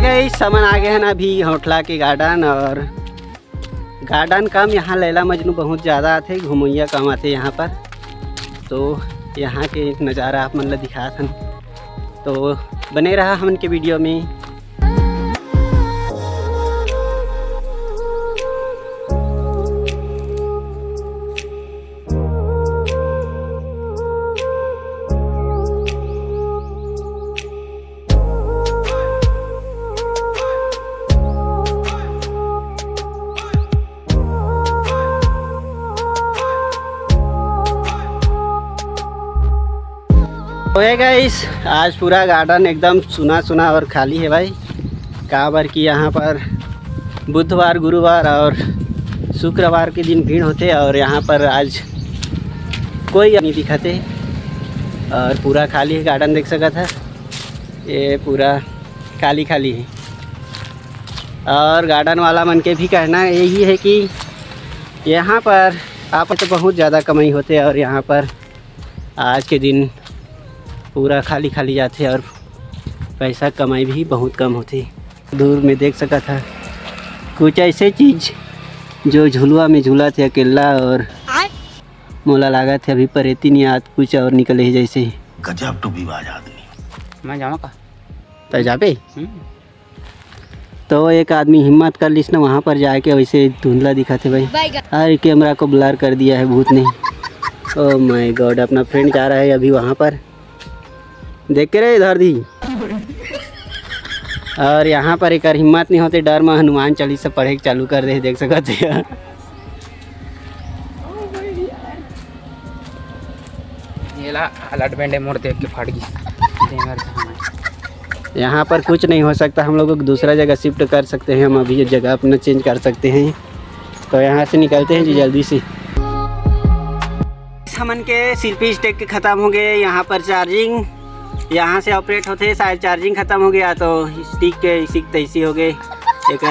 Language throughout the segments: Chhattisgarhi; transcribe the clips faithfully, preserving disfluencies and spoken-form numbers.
गाइस, हमन आ गए हैं ना अभी होटला के गार्डन, और गार्डन कम, यहाँ लैला मजनू बहुत ज़्यादा आथे, घुमैया कम आथे यहाँ पर। तो यहाँ के नज़ारा आप मन ला दिखात हन, तो बने रहा हमन के वीडियो में। ओए गाइस, आज पूरा गार्डन एकदम सुना सुना और खाली है भाई, काबर कि यहाँ पर बुधवार, गुरुवार और शुक्रवार के दिन भीड़ होथे और यहाँ पर आज कोई नहीं दिखथे और पूरा खाली है गार्डन, देख सकत ह, ये पूरा खाली खाली है। और गार्डन वाला मन के भी कहना यही है कि यहाँ पर आप तो बहुत ज़्यादा कमाई होथे और यहाँ पर आज के दिन पूरा खाली खाली जाथे और पैसा कमाई भी बहुत कम होथे। दूर में देख सकत ह कुछ ऐसे चीज जो झुलुआ में झूलत हे अकेला, और मोला लागत हे अभी परेती नहीं आत, कुछ और निकले हे जैसे। गजब टूबीबाज आदमी। मैं जाऊँ का? तैं जाबे? हम्म। तो एक आदमी हिम्मत कर लिस ना वहाँ पर जाके, वैसे धुंधला दिखत हे भाई। अरे, कैमरा को ब्लर कर दिया है भूत ने। Oh my God, अपना फ्रेंड जा रहा है अभी वहाँ पर। देख के रे इधर दी। और यहाँ पर एकर हिम्मत नहीं होते, डर में हनुमान चालीसा पढ़े के चालू कर दे, देख सकत हे। येला अलर्ट बैंड मोड़ देख के फाट गई। यहाँ पर कुछ नहीं हो सकता, हम लोग को दूसरा जगह शिफ्ट कर सकते हैं, हम अभी ये जगह अपना चेंज कर सकते हैं। तो यहाँ से निकलते हैं जी जल्दी से। हमन के सेल्फी स्टिक के खत्म हो गए, यहाँ पर चार्जिंग यहाँ से ऑपरेट होते, शायद चार्जिंग खत्म हो गया तो स्टिक के इसी तैसी हो गए, एक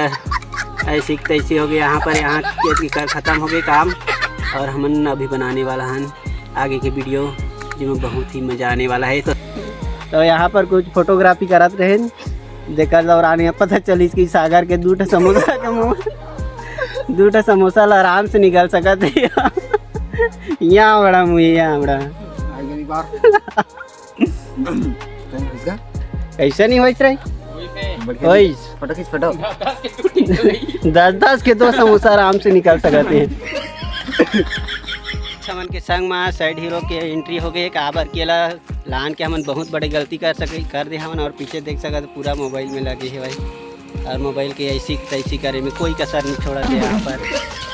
ऐसी तैसी हो गए। यहाँ पर यहाँ के कर खत्म हो गए काम, और हमन अभी बनाने वाला हन आगे के वीडियो, जिसमें बहुत ही मजा आने वाला है। तो, तो यहाँ पर कुछ फोटोग्राफी करत रहे, जेकर दौरान ये पता चलिस कि सागर के दू ठो समोसा के मुँह, दू ठो समोसा ला आराम से निकल सकत है। यहाँ बड़ा मुँह, यहाँ बड़ा। कैसा नहीं होइस रे? बढ़िया। ओइस। फोटो खींच, फोटो। दस दस के दो समोसा आराम से निकल सकत हे। हमन के संग मा साइड हीरो के एंट्री हो गए, काबर केला लान के हमन बहुत बड़े गलती कर सके, कर दे हमन। और पीछे देख सकत पूरा मोबाइल में लगे हे भाई, और मोबाइल के ऐसी तैसी करे में कोई कसर नहीं छोड़ा दे यहाँ पर।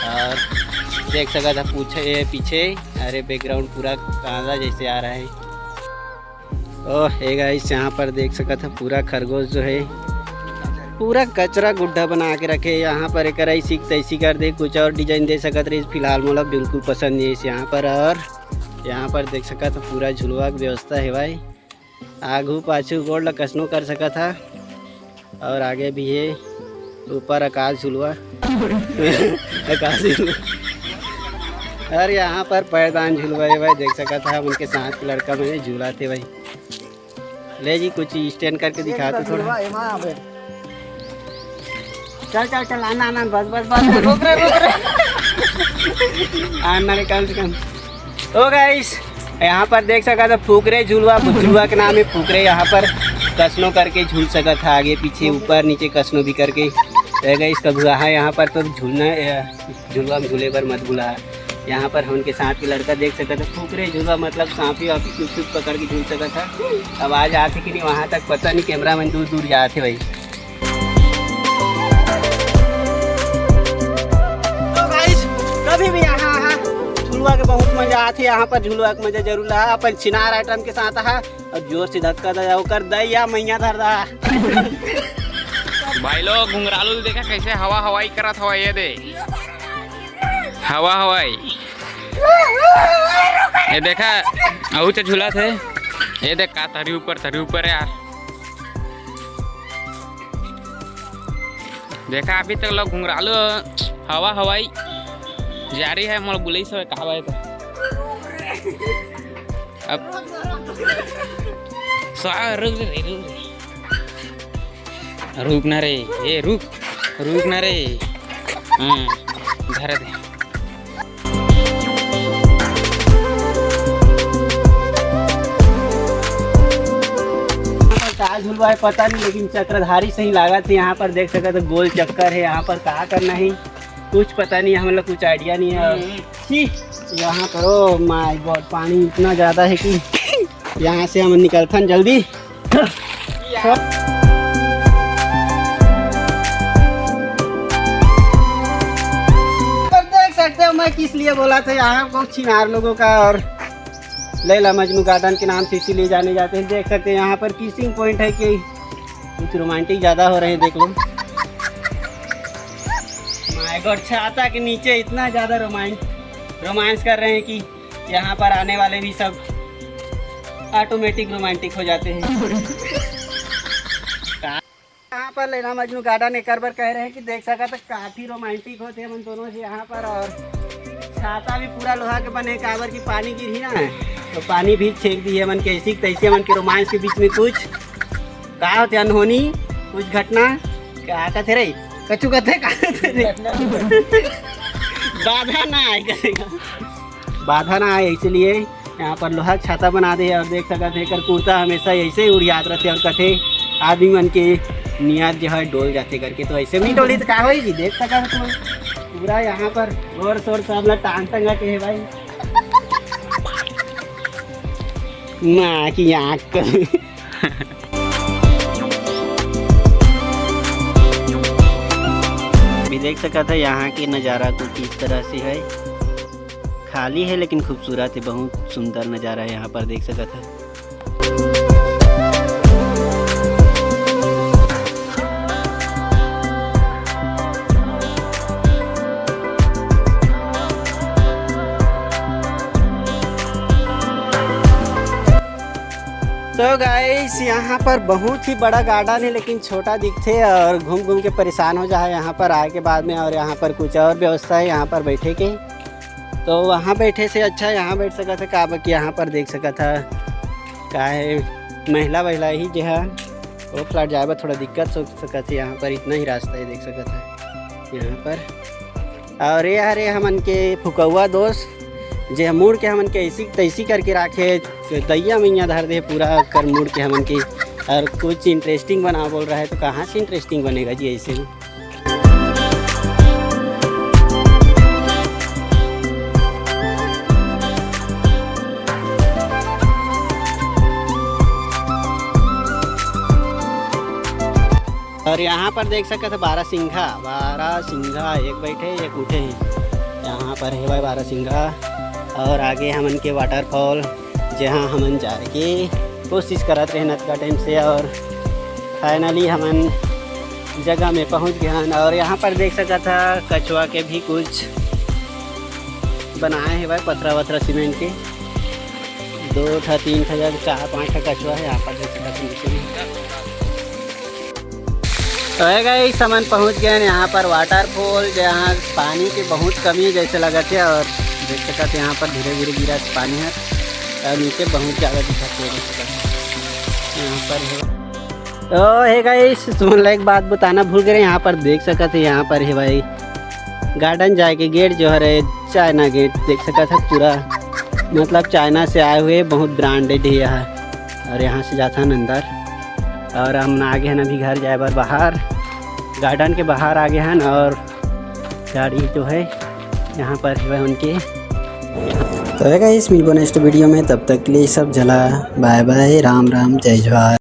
और देख सकत ह पूछे पीछे, अरे बैकग्राउंड पूरा कांदा जैसे आ रहा है। ओह हे गाइस, यहाँ पर देख सकत ह पूरा खरगोश जो है पूरा कचरा गुड्ढा बना के रखे। यहाँ पर एक ऐसी तैसी कर दे, कुछ और डिजाइन दे सकत रही। फिलहाल मोला बिल्कुल पसंद नहीं है इस यहाँ पर। और यहाँ पर देख सकत ह पूरा झुलवा के व्यवस्था है भाई, आगू पाछू गोड़ ला कसनो कर सकत ह। और आगे भी है ऊपर आकाश झुलवा। आकाश झुलवा। और यहाँ पर पैरदान झुलवा है भाई, देख सकत ह उनके साथ के लड़का मन झूला थे भाई। ले जी, कुछ स्टैंड करके दिखा तो थोड़ा। चल चल चल, आना आना, बस बस बस, रुक रे रुक रे। आना रे, कम से कम। ओ गाइस, यहाँ पर देख सकत ह फुकरे झुलवा, झुलवा के नाम है फुकरे। यहाँ पर कसनो करके झूल सकत ह, आगे पीछे ऊपर नीचे कसनो भी करके। तो गाइस, कभी आहा यहाँ पर तो झूलना, अ, झुलवा में झूले बर मत भूला। यहाँ पर हमन के साथ के लड़का देख सकत ह फुकरे झुलवा, मतलब सांपी वापी कुछ कुछ पकड़ के झूल सकत ह। आवाज आथे कि नहीं वहाँ तक पता नहीं, कैमरा मैन दूर दूर जाथे भाई। तो गाइस, कभी भी यहाँ आहा, झुलवा के बहुत मजा आथे। यहाँ पर झुलवा के मजा जरूर ला, अपन छिनार आइटम के साथ आहा और जोर से धक्का दे, ओकर दैया मैया धर दा। भाई लोग, घुंघरालू देखा कैसे हवा हवाई करत हवा, ये दे हवा हवाई। ये देखा, अहू तो झूला थे। ये देख का तरी ऊपर, तरी ऊपर यार। देखा, अभी तक लोग घुंघरालू हवा हवाई जारी है। मोर बुलई सब का भाई तो अब सा-, रुक रे, रुक रे। रुक ना रे, ए रुक, रुक ना रे। हाँ, धरा दे। यहाँ पर का झुलवा है पता नहीं, लेकिन चक्रधारी सही लागत है। यहाँ पर देख सकत हो गोल चक्कर है। यहाँ पर का करना है कुछ पता नहीं, हम लोग कुछ आइडिया नहीं है। हम्म। छी, यहाँ पर, ओ माय गॉड, पानी इतना ज्यादा है कि यहाँ से हम निकलथन जल्दी। पर देख सकते हो मैं किस लिए बोला था यहाँ को छिनार लोगों का और लैला मजनू गार्डन के नाम से इसीलिए जाने जाते हैं। देख सकते हैं यहाँ पर किसिंग पॉइंट है कि कुछ रोमांटिक ज्यादा हो रहे हैं, देख लो। माय गॉड, छाता के नीचे इतना ज्यादा रोमांस, रोमांस कर रहे हैं कि यहाँ पर आने वाले भी सब ऑटोमेटिक रोमांटिक हो जाते हैं। यहाँ पर लैला मजनू गार्डन एकर बर कह रहे हैं कि देख सकत हो काफी रोमांटिक होते हैं हम दोनों से यहाँ पर। और छाता भी पूरा लोहा के बने, काबर की पानी गिरही ना तो पानी भी छेक दी है मन के, ऐसी तैसे मन के रोमांस के बीच में कुछ का होते अनहोनी, कुछ घटना, का कथे रे, कछु कथे, का कथे रे? बाधा ना आए करेगा, बाधा ना आए, इसलिए यहाँ पर लोहा के छाता बना दे। और देख सकत है एकर कुर्ता हमेशा ऐसे ही उड़ियात रहते और कथे आदमी मन के नियत जो है डोल जाते करके, तो ऐसे भी डोली तो का होई जी। देख सकत है पूरा यहाँ पर गोर सोर सब ला टांग टंगा के है भाई। माँ की आँख। भी देख सकत है यहाँ के नज़ारा कुछ इस तरह से है, खाली है लेकिन खूबसूरत है, बहुत सुंदर नज़ारा है यहाँ पर देख सकत है। तो गाइस, यहाँ पर बहुत ही बड़ा गार्डन है लेकिन छोटा दिखथे और घूम घूम के परेशान हो जा है यहाँ पर आए के बाद में। और यहाँ पर कुछ और व्यवस्था है यहाँ पर बैठे के, तो वहाँ बैठे से अच्छा यहाँ बैठ सकत है। काबर कि यहाँ पर देख सकत है का है महिला वहिला ही जो है वो फ्लैट जाए बर थोड़ा दिक्कत हो सकत है। यहाँ पर इतना ही रास्ता है देख सकत है यहाँ पर। और ये हरे हमन के फुकौआ दोस्त जे मुड़ के हमन के ऐसी तैसी करके राखे, दैया मैया धर दे पूरा कर मुड़ के हमन के। और कुछ इंटरेस्टिंग बना बोल रहा है तो कहाँ से इंटरेस्टिंग बनेगा जी ऐसे में? और यहाँ पर देख सकत है बारह सिंघा, बारह सिंघा एक बैठे एक उठे हैं। यहाँ पर है भाई बारह सिंघा। और आगे हमन के वाटरफॉल जहाँ हमन जाए के कोशिश करत रहे अतका टाइम से और फाइनली हमन जगह में पहुँच गए हन। और यहाँ पर देख सकत है कछुआ के भी कुछ बनाए हे भाई पथरा वथरा सीमेंट के, दो ठा तीन ठा जगह चार पाँच ठा कछुआ है यहाँ पर देख सकत है नीचे में। तो है गाइस, हमन पहुँच गए हैं यहाँ पर वाटरफॉल, जहाँ पानी के बहुत कमी जैसे लगत है और देख सकत है यहाँ पर धीरे धीरे गिरा पानी है और नीचे बहुत ज़्यादा दिखत है, देख सकत है यहाँ पर है। तो है गाइस, तुमन ला एक बात बताना भूल गए, यहाँ पर देख सकत है यहाँ पर है भाई गार्डन जाए के गेट जो हरे चाइना गेट देख सकत है पूरा, मतलब चाइना से आए हुए बहुत ब्रांडेड है यहाँ। और यहाँ से जाथन अंदर और हम आ गए हैं अभी घर जाए बर बाहर, गार्डन के बाहर आ गए हैं और गाड़ी जो है यहाँ पर है उनके। तो है गाइस, मिलबो नेक्स्ट वीडियो में, तब तक के लिए सब झला बाय बाय, राम राम, जय जोहार।